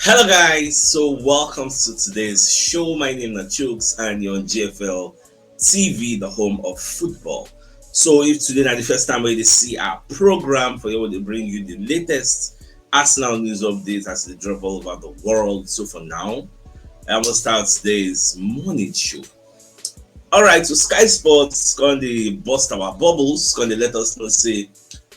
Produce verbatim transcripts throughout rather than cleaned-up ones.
Hello guys, so welcome to today's show. My name is Chooks and you're on G F L T V, the home of football. So if today na the first time wey you dey see our program, for here we dey bring you the latest Arsenal news updates as they drop all over the world. So for now, I will start today's morning show. All right, so Sky Sports gonna burst our bubbles, gonna let us know say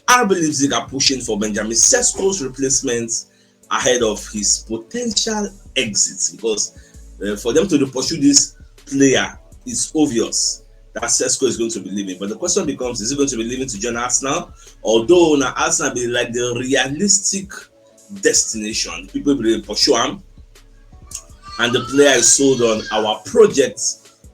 R B Leipzig are pushing for Benjamin Sesko's replacement ahead of his potential exit, because uh, for them to pursue this player, it's obvious that Sesko is going to be leaving. But the question becomes, is he going to be leaving to join Arsenal? Although now Arsenal be like the realistic destination, people will pursue him, and the player is sold on our project.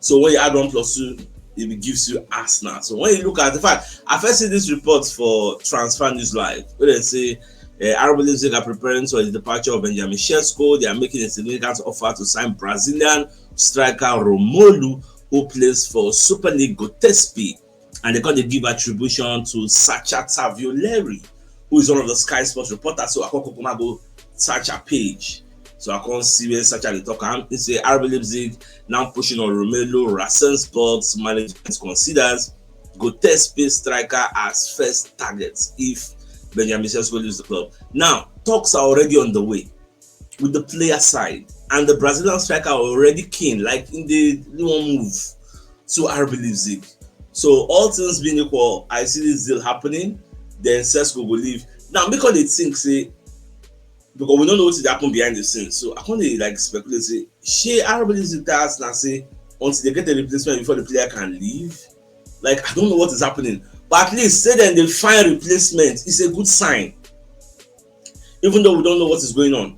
So when you add one plus two, it gives you Arsenal. So when you look at the fact, I first see this report for Transfer News Live, where they say uh, R B Leipzig are preparing for the departure of Benjamin Sesko. They are making a significant offer to sign Brazilian striker Romelu, who plays for Super League Gotespi, and they call the give attribution to Sacha Tavioleri, who is one of the Sky Sports reporters. So I call Kokoma go search her page. So I can't see where such a talk. I'm say R B Leipzig now pushing on Romelu. Rasen's Sports management considers Gotespi striker as first target if Benjamin Sesko leaves the club. Now, talks are already on the way with the player side, and the Brazilian striker are already keen, like in the one move to R B Leipzig. So all things being equal, I see this deal happening. Then Sesko will leave. Now, because they think say, because we don't know what is happening behind the scenes, so I can't really like speculate say she R B Leipzig that now say until they get a replacement before the player can leave. Like, I don't know what is happening, but at least say then they find replacement is a good sign, even though we don't know what is going on.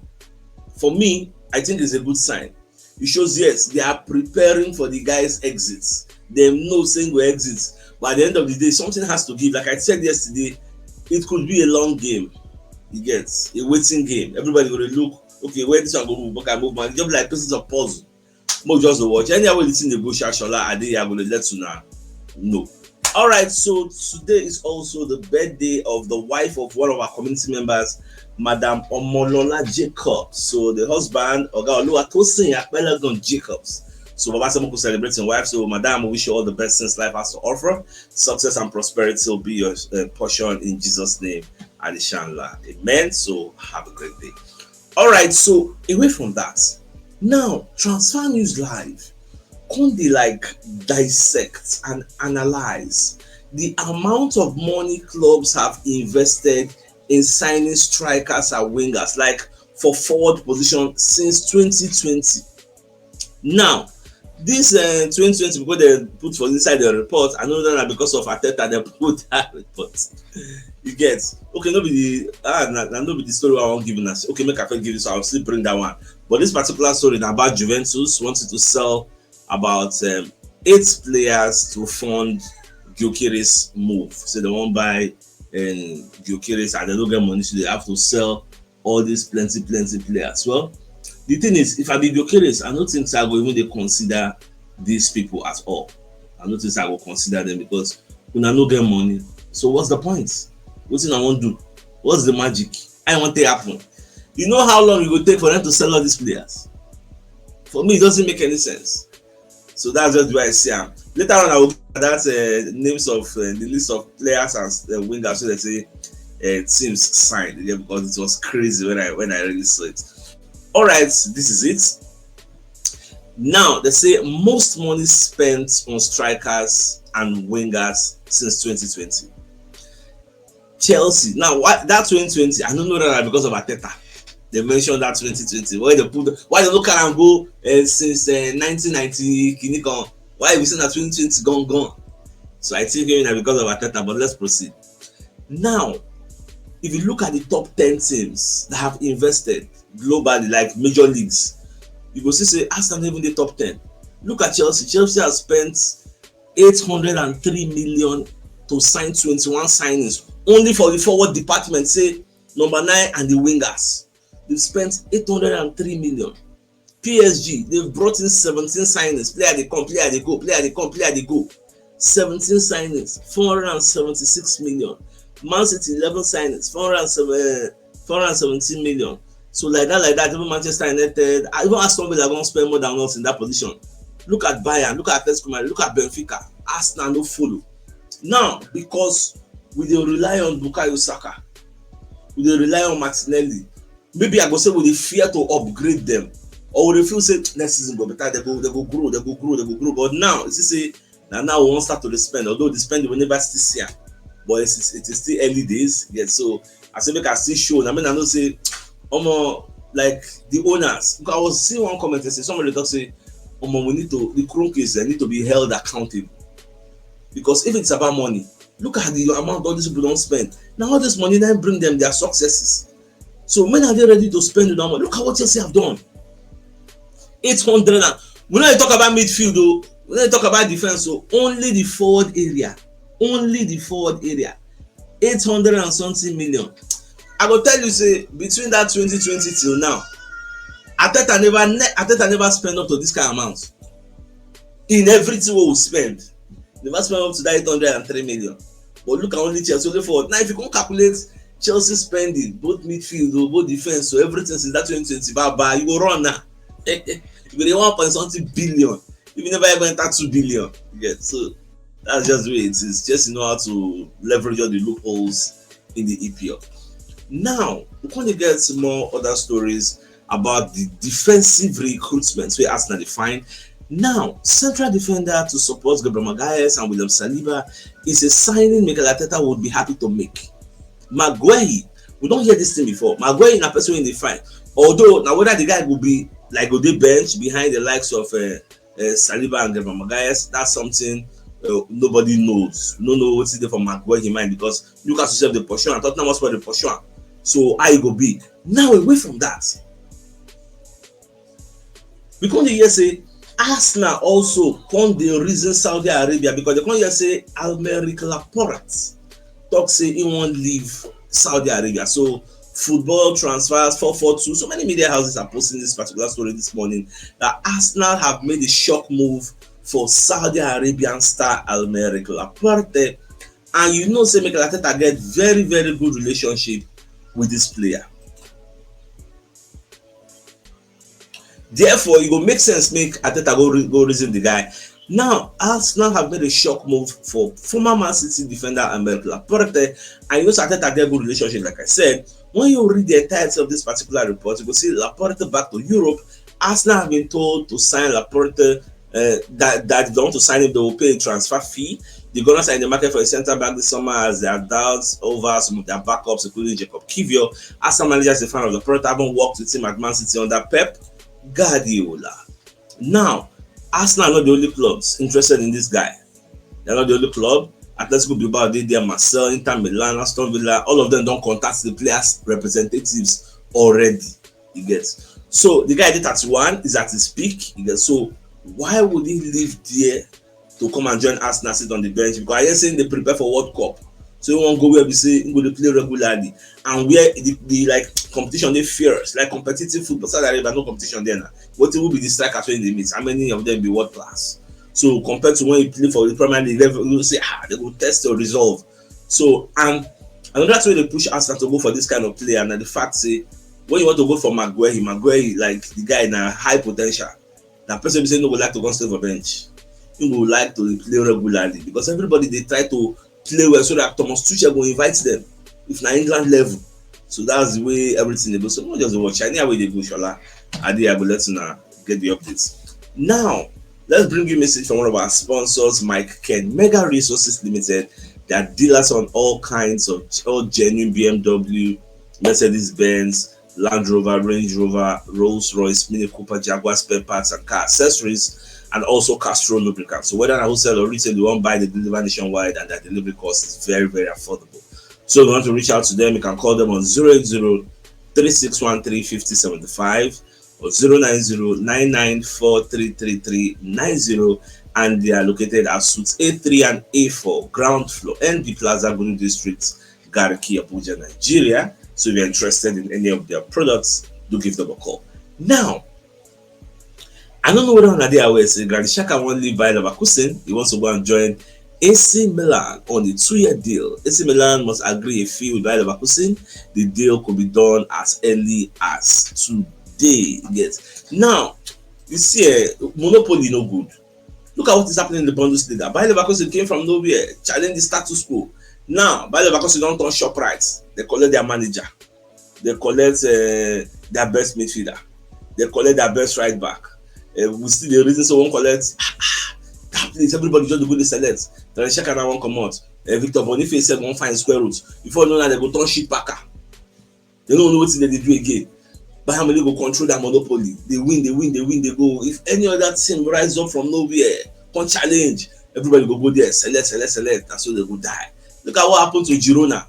For me, I think it's a good sign. It shows, yes, they are preparing for the guy's exits. They know saying we exits, but at the end of the day, something has to give. Like I said yesterday, it could be a long game. You get a waiting game. Everybody gonna look, okay, where this one go move, okay, move, man. Just like pieces of puzzle. Mo just dey watch. Anyhow wey the thing dey go, Shashola Adeyabo, let una know. All right, so today is also the birthday of the wife of one of our community members, Madam Omolola Jacobs. So the husband, Oga Oluwatosin Apelegon Jacobs. So Baba Semuku celebrating wife. So Madam, we wish you all the best since life has to offer. Success and prosperity will be your uh, portion in Jesus' name. Inshallah. Amen. So have a great day. All right, so away from that, now Transfer News Live come dey like dissect and analyze the amount of money clubs have invested in signing strikers and wingers, like for forward position since twenty twenty. Now, this uh, twenty twenty, because they put for inside the report, I know that because of Arteta they put that report. You get, okay, no be the ah, na, na no be the story I want give you now. Okay, make I first give you, so I'll still bring that one. But this particular story na about Juventus wanted to sell about um, eight players to fund Gyökeres' move. So they won't buy um, Gyökeres and they don't get money, so they have to sell all these plenty, plenty players. Well, the thing is, if I be Gyökeres, I don't think so I go even dey consider these people at all. I don't think so I go consider them because una no get money. So what's the point? Wetin I wan do? What's the magic? I want to happen. You know how long it go take for them to sell all these players? For me, it doesn't make any sense. So that's just why I see am. Later on, I will get that uh, names of uh, the list of players and uh, wingers so they say uh, teams signed, yeah, because it was crazy when I when I really saw it. All right, this is it. Now they say most money spent on strikers and wingers since twenty twenty. Chelsea. Now, what that twenty twenty, I don't know that because of Arteta. They mentioned that twenty twenty. Why they put why they look at and go uh, since uh, nineteen ninety Kinikon. Why we say that twenty twenty gone gone? So I think you know because of Arteta, but let's proceed. Now, if you look at the top ten teams that have invested globally, like major leagues, you go see say Arsenal even the top ten. Look at Chelsea. Chelsea has spent eight hundred and three million to sign twenty-one signings. Only for the forward department, say number nine and the wingers. They've spent eight hundred and three million. P S G, they've brought in seventeen signings. Player they come, player they go, player they come, player they go. seventeen signings, four hundred and seventy-six million. Man City, eleven signings, four hundred and seventeen million. So like that, like that, even Manchester United, ah, even Aston Villa don spend more than us in that position. Look at Bayern, look at Atletico Madrid, look at Benfica. Arsenal no follow. Now, because we dey rely on Bukayo Saka, we dey rely on Martinelli, maybe I go say we dey fear to upgrade them, or we dey feel say next season go better, they go, they go grow, they go grow, they go grow. But now, you see say na now we wan start to dey spend, although the spending we never still see am, but it is, it is still early days yet. So I say make I still show. I mean, I know say, omo, like, the owners, because I was seeing one comment say, somebody talk say, omo, we need to, the Kroenkes, they need to be held accountable, because if it's about money, look at the amount all these people don spend. Na all this money na bring them their successes. So when are they ready to spend that money? Look at what Chelsea have done. Eight hundred and, we no dey talk about midfield o, we no dey talk about defense o, only the forward area, only the forward area, eight hundred and something million. I go tell you say between that twenty twenty till now, Arteta never ne- Arteta never spend up to this kind of amount in everything we will spend. Never spend up to that eight hundred and three million. But look at only Chelsea, only forward. Now, if you come calculate Chelsea spending, both midfield, o, both defense, so everything since that twenty twenty, bye bye, you go run now. You go dey one point something billion. If you never even enter two billion yet. So that's just the way it is. Just know how to leverage all the loopholes in the E P L. Now, we come dey get some more other stories about the defensive recruitment wey Arsenal dey find. Now, central defender to support Gabriel Magalhaes and William Saliba is a signing Mikel Arteta would be happy to make. Maguire, we don hear this thing before. Maguire na person wey dey find. Although, na whether the guy go be, like, go dey bench behind the likes of, uh, uh, Saliba and Gabriel Magalhaes, that's something, uh, nobody knows. No know wetin dey for Maguire him mind, because Newcastle sef dey pursue am, Tottenham Hotspur dey pursue am. So how e go be? Now, away from that, we come dey hear say Arsenal also come dey reason Saudi Arabia, because they come hear say Aymeric Laporte talk say he wan leave Saudi Arabia. So Football Transfers four four two, so many media houses are posting this particular story this morning, that Arsenal have made a shock move for Saudi Arabian star Aymeric Laporte. And you know say Mikel Arteta get very, very good relationship with this player. Therefore, e go make sense make Arteta go re- go reason the guy. Now, Arsenal have made a shock move for former Man City defender Aymeric Laporte, and you know Arteta get good relationship, like I said. When you read the entirety of this particular report, you go see Laporte back to Europe. Arsenal have been told to sign Laporte, uh, that, that if they want to sign him, they will pay a transfer fee. The Gunners are in the market for a centre back this summer, as there are doubts over some of their backups, including Jakub Kiwior. Arsenal manager is a fan of Laporte, having worked with him at Man City under Pep Guardiola. Now, Arsenal are not the only clubs interested in this guy. They're not the only club. Atletico Bilbao dey there, Marseille, Inter Milan, Aston Villa, all of them don contact the players' representatives already. You get? So the guy dey thirty-one, is at his peak. You get? So why would he leave there to come and join Arsenal, sit on the bench? Because I hear say they prepare for World Cup, so he wan go where we say he go dey play regularly and where the, the like, competition dey fierce, like, competitive football. Saudi Arabia, no competition there now. Wetin will be the strikers wey they meet? How many of them be world class? So compared to when you play for the Premier League level, you say, ah, they go test your resolve. So, and another thing wey dey push Arsenal to go for this kind of player na the fact say when you want to go for Maguire, Maguire, like, the guy na high potential. Na person be say no go like to come stay for bench. He go like to dey play regularly because everybody dey try to play well so that Thomas Tuchel go invite them if na England level. So that's the way everything dey go. So we just watch. Anyhow wey dey go, Shola, I dey, I go let una get the updates. Now, let's bring you message from one of our sponsors, Mike Ken. Mega Resources Limited. They are dealers on all kinds of, all genuine B M W, Mercedes Benz, Land Rover, Range Rover, Rolls Royce, Mini Cooper, Jaguar spare parts and car accessories, and also Castrol lubricants. So whether na wholesale or retail you wan buy, they deliver nationwide, and their delivery cost is very, very affordable. So if you want to reach out to them, you can call them on zero eight zero, three six one three, fifty seventy-five or zero nine zero, nine nine four three three three nine zero, and they are located at Suite A three and A four, ground floor, N B Plaza, Gulu District, Garki, Abuja, Nigeria. So if you're interested in any of their products, do give them a call. Now, I don't know whether una dey aware say Granit Xhaka wan leave Bayer Leverkusen. He wants to go and join A C Milan on a two-year deal. A C Milan must agree a fee with Bayer Leverkusen. The deal could be done as early as today. Yes. Now, you see, eh, monopoly no good. Look at what is happening in the Bundesliga. Bayer Leverkusen came from nowhere, challenge the status quo. Now, Bayer Leverkusen don turn ShopRite. They collect their manager. They collect uh, their best midfielder. They collect their best right back. Uh, we still the reason so one collect that place. Everybody just go dey select. Then check another one comot. Uh, Victor Boniface said one fine square root. Before you know that they go turn shit packer. They don't know what they do again. Bayern Munich go control that monopoly. They win, they win, they win, they go. If any other team rise up from nowhere, come challenge, everybody go go there, select, select, select. That's so they go die. Look at what happened to Girona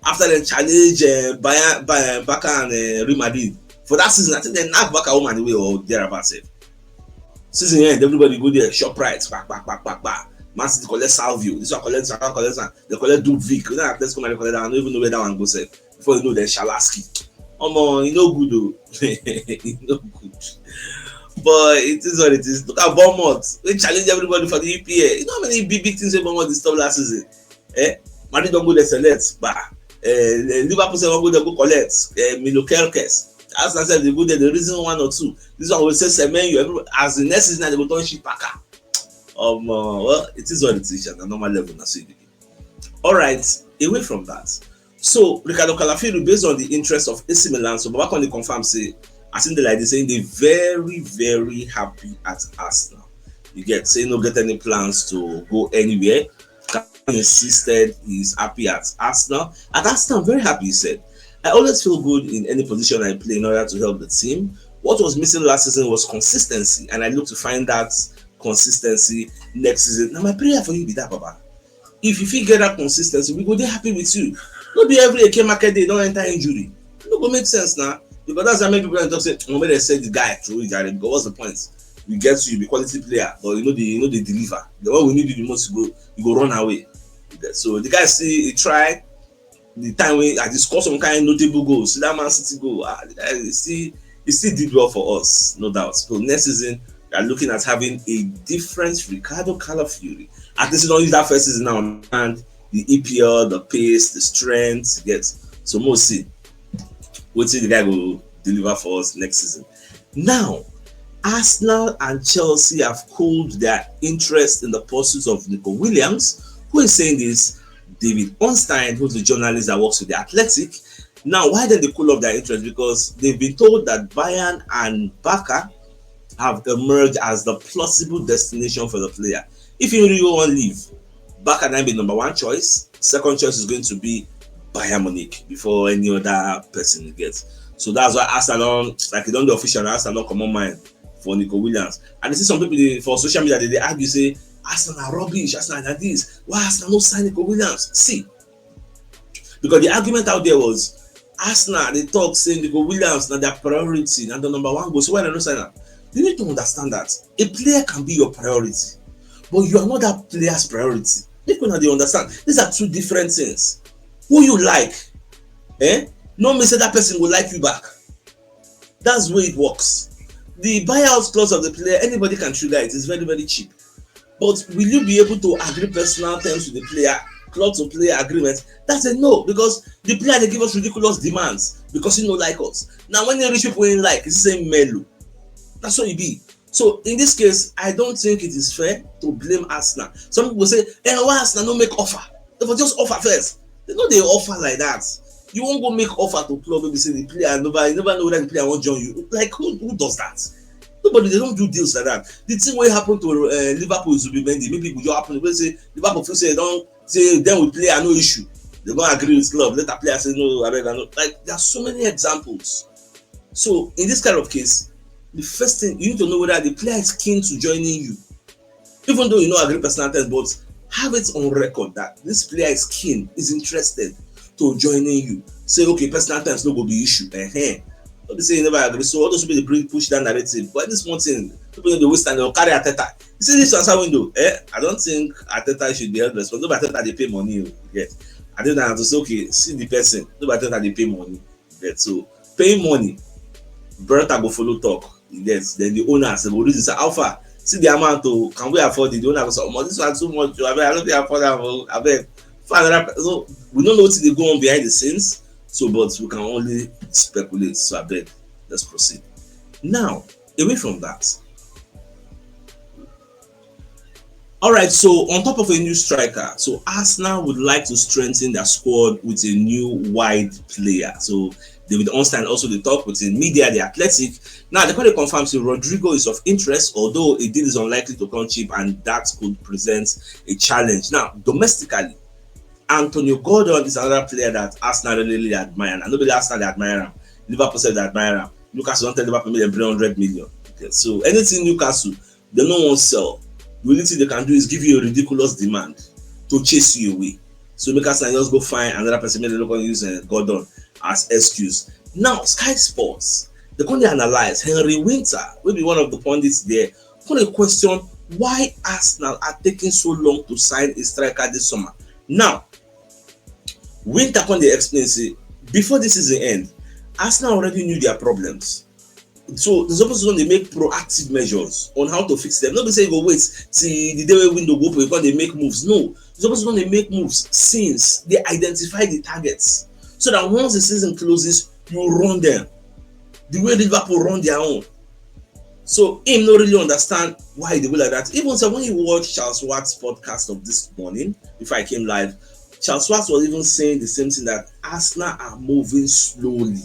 after they challenge uh, Bayern, Bayern, Barca and uh, Real Madrid. For that season, I think they knock Barca home and away or thereabouts. Season end, everybody go there, ShopRite, back, back, back, back, back. Man City collect Salvio, this one collect, that one collect, they collect Dubvik. You know, let's come and collect that. I don't even know where that one goes. Before you know, there's Shalaski. Omo, e no good o. E no good. But it is what it is. Look at Bournemouth. They challenge everybody for the E P L. You know how many big, big things wey Bournemouth disturb last season? Eh? Madrid don go dey select. Bah. Eh, Liverpool sef don go dey go collect. Eh, Milo Kerkez. Arsenal sef dey go there. The reason one or two. This one will say Semenyo. Everybody, as the next season, they go turn shit packer. Um, uh, well, it is what it is. Na normal level na so e be. All right. Away from that, so Ricardo Calafiori, based on the interest of A C Milan, so Baba Conde confirm say, I think they like they saying they very, very happy at Arsenal. You get say no get any plans to go anywhere. Calafiori insisted he's happy at Arsenal. At Arsenal, I'm very happy, he said. I always feel good in any position I play in order to help the team. What was missing last season was consistency, and I look to find that consistency next season. Now, my prayer for you be that, Baba. If you fit get that consistency, we go dey happy with you. No be every Eke market day don enter injury. No go make sense now. Because that's how many people talk say, oh, make they sell the guy through injury. Because what's the point? We get you, you be quality player, but you know the you know they deliver. The one we need you the most, you go you go run away. So the guy see he try. The time when I discuss some kind of notable goals, see that Man City goal, ah, the guy he still he still did well for us, no doubt. So next season, we are looking at having a different Ricardo Calafiori. At least you don't use that first season now, and the E P L, the pace, the strength, get so more see. Wetin the guy go deliver for us next season. Now, Arsenal and Chelsea have cooled their interest in the pursuit of Nico Williams. Who is saying this? David Ornstein, who's a journalist that works with the Athletic. Now, why did they cool off their interest? Because they've been told that Bayern and Barca have emerged as the plausible destination for the player. If you really want to leave, Barca na be number one choice. Second choice is going to be Bayern Munich before any other person gets. So that's why Arsenal, like, e don dey official, Arsenal don comot mind for Nico Williams. And you see some people dey, for social media, they dey argue say Arsenal are rubbish, Arsenal are this. Why Arsenal no sign Nico Williams? See, because the argument out there was Arsenal dey talk say Nico Williams na their priority, na the number one goal. So why they no sign am? You need to understand that a player can be your priority, but you are not that player's priority. Make una dey understand. These are two different things. Who you like, eh? No mean say that person go like you back. That's the way it works. The buyout clause of the player, anybody can trigger it. It's very, very cheap. But will you be able to agree personal terms with the player, club to player agreement? That's a no, because the player dey give us ridiculous demands because he no like us. Now when they reach people in like, it's the same mellow. That's what it be. So in this case, I don't think it is fair to blame Arsenal. Some people say, eh, why Arsenal no make offer? They for just offer first. They no dey offer like that. You won't go make offer to club, maybe say the player never, you never know whether the player won't join you. Like who, who does that? Nobody, they don't do deals like that. The thing wey happen to uh, Liverpool is Zubimendi. Maybe it go just happen. Wey say Liverpool feel say they don say then we play, I no issue. They go agree with club. Later player say no, I beg, I no. Like there are so many examples. So in this kind of case, the first thing you need to know whether the player is keen to joining you, even though you no agree personal terms, but have it on record that this player is keen, is interested to joining you. Say okay, personal terms no go be issue. Uh-huh. Don't be say you never agree. So all those people dey bring push that narrative. But this one thing, people no dey waste time. They go carry Arteta. You see this transfer window, eh? I don't think Arteta should be held responsible. But Arteta dey pay money. Yes, I think that to say okay, see the person. No, but Arteta dey pay money. Get so paying money, Bertha go follow talk. You get then the owners they go reason say how far see the amount o, can we afford it? The owner go say, "Omo, this one too much o, abeg, I no fit afford am o, abeg." For another pe-, so we no know wetin dey go on behind the scenes, so, but we can only speculate. So abeg, let's proceed. Now, away from that, all right, so on top of a new striker, so Arsenal would like to strengthen their squad with a new wide player. So David Ornstein also dey talk with the media, The Athletic. Now, they come dey confirm say Rodrygo is of interest, although a deal is unlikely to come cheap, and that could present a challenge. Now, domestically, Antonio Gordon is another player that Arsenal really, really admire. And nobody Arsenal dey admire him. Liverpool sef dey admire him. Newcastle don tell Liverpool make dem bring hundred million. Okay, so anything Newcastle, they no wan sell. The only thing they can do is give you a ridiculous demand to chase you away. So make Arsenal just go find another person, make they no come use, uh, Gordon as excuse. Now, Sky Sports, they come dey analyze Henry Winter, wey be one of the pundits there, come dey question why Arsenal are taking so long to sign a striker this summer. Now, Winter come dey explain say before this season end, Arsenal already knew their problems. So they suppose to don dey make proactive measures on how to fix them. No be say you go wait till the day wey window go open, you come dey make moves. No, you suppose to don dey make moves since, dey identify the targets, so that once the season closes, you run them the way Liverpool run their own. So him no really understand why e dey go like that. Even so, when you watch Charles Schwartz podcast of this morning before I came live, Charles Schwartz was even saying the same thing, that Arsenal are moving slowly.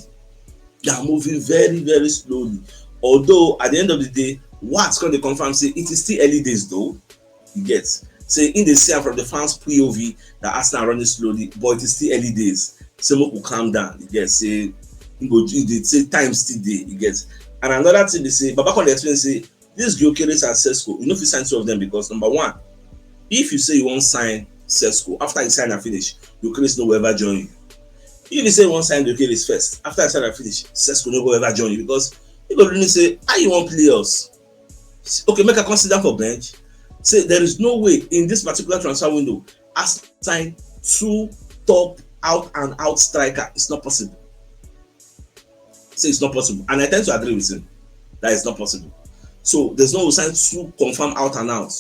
They are moving very, very slowly. Although at the end of the day, Schwartz come dey confirm say it is still early days though. You get? Say him dey see am from the fans P O V that Arsenal running slowly, but it is still early days. Say make we calm down. You get? Say him go do, dey say time still dey. You get? And another thing be say, Baba come dey explain say this Gyökeres and Sesko, you no fit sign two of them because, number one, if you say you wan sign Sesko, after you sign and finish, Gyökeres no go ever join you. If you say you wan sign Gyökeres first, after you sign and finish, Sesko no go ever join you, because he go really say, "How you wan play us?" Okay, make I come sit down for bench. Say there is no way in this particular transfer window Arsenal sign two top out and out striker. It's not possible. Say it's not possible, and I tend to agree with him that it's not possible. So there's no sign two confirm out and out.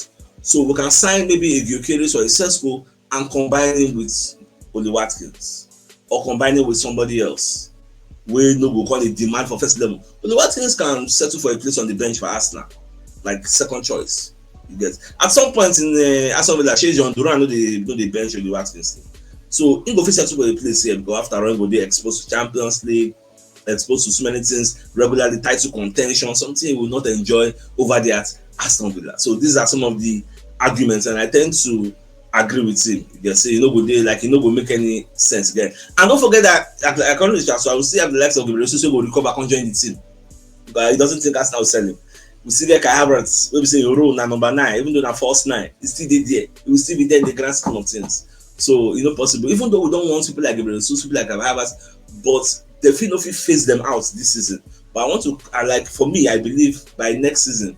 So we can sign maybe a Gyökeres or a Sesko and combine him with Ollie Watkins, or combine him with somebody else wey no go come dey demand for first eleven. Ollie Watkins can settle for a place on the bench for Arsenal, like, second choice. You get? At some point in, uh, Aston Villa, shey Jhon Durán no dey, no dey bench Ollie Watkins. So he go fit settle for a place here, because after all, he go dey exposed to Champions League, exposed to so many things regularly, title contention, something he will not enjoy over there at Aston Villa. So these are some of the arguments, and I tend to agree with him. You get? Say e no go dey, like, e no go make any sense again. And don't forget that, like, I can't reach, so I will still have the likes of Gabriel Jesus wey go recover, come join the team, but he doesn't think Arsenal will sell him. We still get Kai Havertz, wey be say him role na number nine, even though na false nine, he still dey there. He will still be there in the grand scheme of things. So e no possible. Even though we don't want people like Gabriel Jesus, people like Kai Havertz, but they fit no fit phase them out this season. But I want to, I, like, for me, I believe by next season,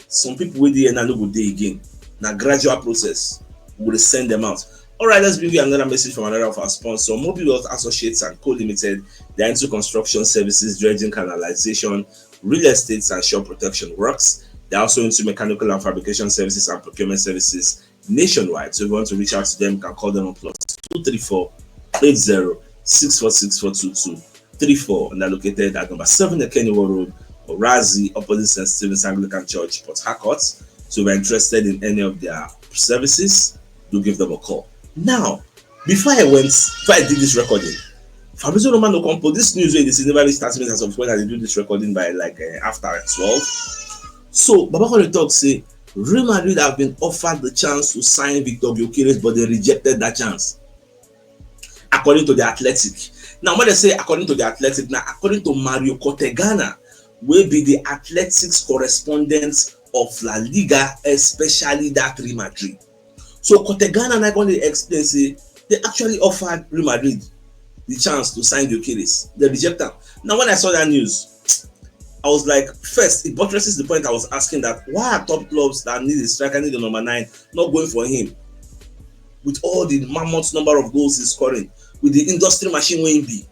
some people wey dey here now no go dey again. Na gradual process. We go dey send them out. All right, let's bring you another message from another of our sponsors, Mobil Wealth Associates and Co Limited. They are into construction services, dredging, canalization, real estate, and shore protection works. They're also into mechanical and fabrication services and procurement services nationwide. So if you want to reach out to them, you can call them on plus two three four eight zero six four six four two two three four, and they're located at number seven Ekeniwo Road, Orazi, opposite Saint Stephen's Anglican Church, Port Harcourt. So if you're interested in any of their services, do give them a call. Now, before I went, before I did this recording, Fabrizio Romano come put this news wey dey say never reach thirty minutes as of when I dey do this recording, by, like, uh, after twelve. So Baba come dey talk say Real Madrid have been offered the chance to sign Victor Gyökeres, but they rejected that chance, according to The Athletic. Now, when they say according to The Athletic, now according to Mario Cortegana, wey be the Athletics correspondent of La Liga, especially that Real Madrid. So Cortegana now come dey explain say they actually offered Real Madrid the chance to sign Gyökeres. They reject am. Now, when I saw that news, I was like, first, it buttresses the point I was asking, that why are top clubs that need a striker, need a number nine, not going for him? With all the mammoth number of goals he's scoring, with the industry machine wey he be,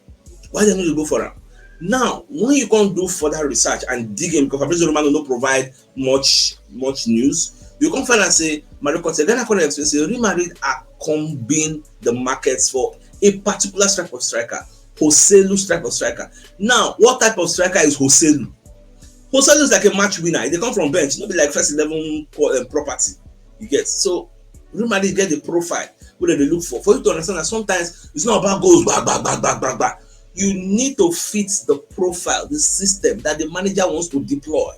why they no dey go for am? Now, when you come do further research and dig in, because Fabrizio Romano no provide much much news, you come find out say Mario Conte, Ghana Connect explain say Real Madrid are combing the markets for a particular type of striker, Joselu type of striker. Now, what type of striker is Joselu? Joselu is like a match winner. They come from bench, no be like first eleven co- um, property. You get so Real Madrid get the profile wey dem dey look for. For you to understand that sometimes it's not about goals, blah, blah, blah, blah, blah, blah. You need to fit the profile, the system that the manager wants to deploy.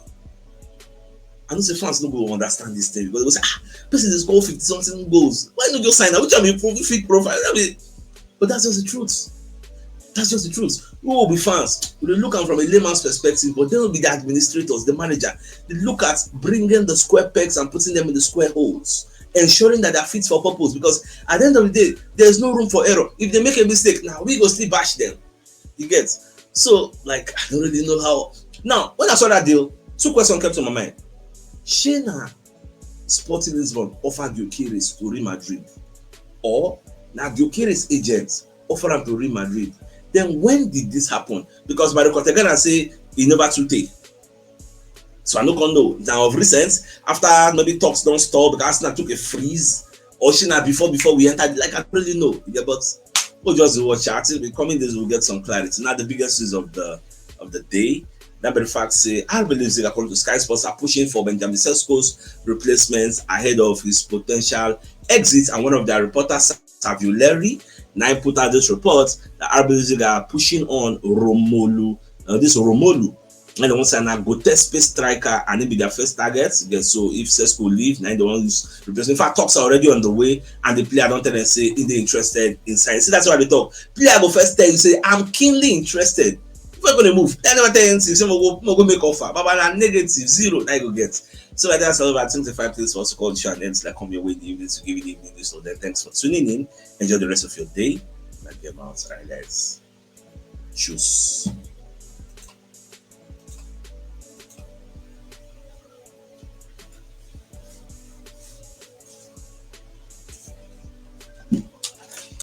I know say fans no go understand this thing because they go say, ah, person dey score fifty something goals. Why no just sign am? Which one be pro- fit profile? I mean, but that's just the truth. That's just the truth. We will be fans. We dey look am from a layman's perspective, but they will be the administrators, the manager. They look at bringing the square pegs and putting them in the square holes, ensuring that they're fit for purpose. Because at the end of the day, there's no room for error. If they make a mistake, now we go still bash them. You get? So, like, I don't really know how. Now, when I saw that deal, two questions came to my mind. Shey na Sporting Lisbon offer Gyökeres to Real Madrid, or na Gyökeres agent offer am to Real Madrid? Then when did this happen? Because Mario Cortegana say he never too take. So I no come know. Now of recent, after maybe talks don't stop, because Arsenal took a freeze, or she na before before we entered, like, I don't really know. Yeah, but we'll just watch. I think the coming days we'll get some clarity. Now the biggest news of the of the day. That very fact say R B Leipzig, according to Sky Sports, are pushing for Benjamin Sesko's replacement ahead of his potential exit, and one of their reporters, Savio Leri, now put out this report that R B Leipzig are pushing on Romelu. Uh, this Romelu, and the one say na go test space striker and he be their first target. Yes, so if Sesko leave, now they want use replacement. In fact, talks are already on the way, and the player don't tell them say if they interested in signing. See, that's why they talk. Player go first tell you say I'm keenly interested. If we're gonna move, I never tell anything. Say we go, we go make offer. But na negative zero, I go get. So like that's all about twenty-five things for us to call the show and then like come your way in the evening to give you the evening news. So then thanks for tuning in. Enjoy the rest of your day. Like your mouth, right, guys. Choose.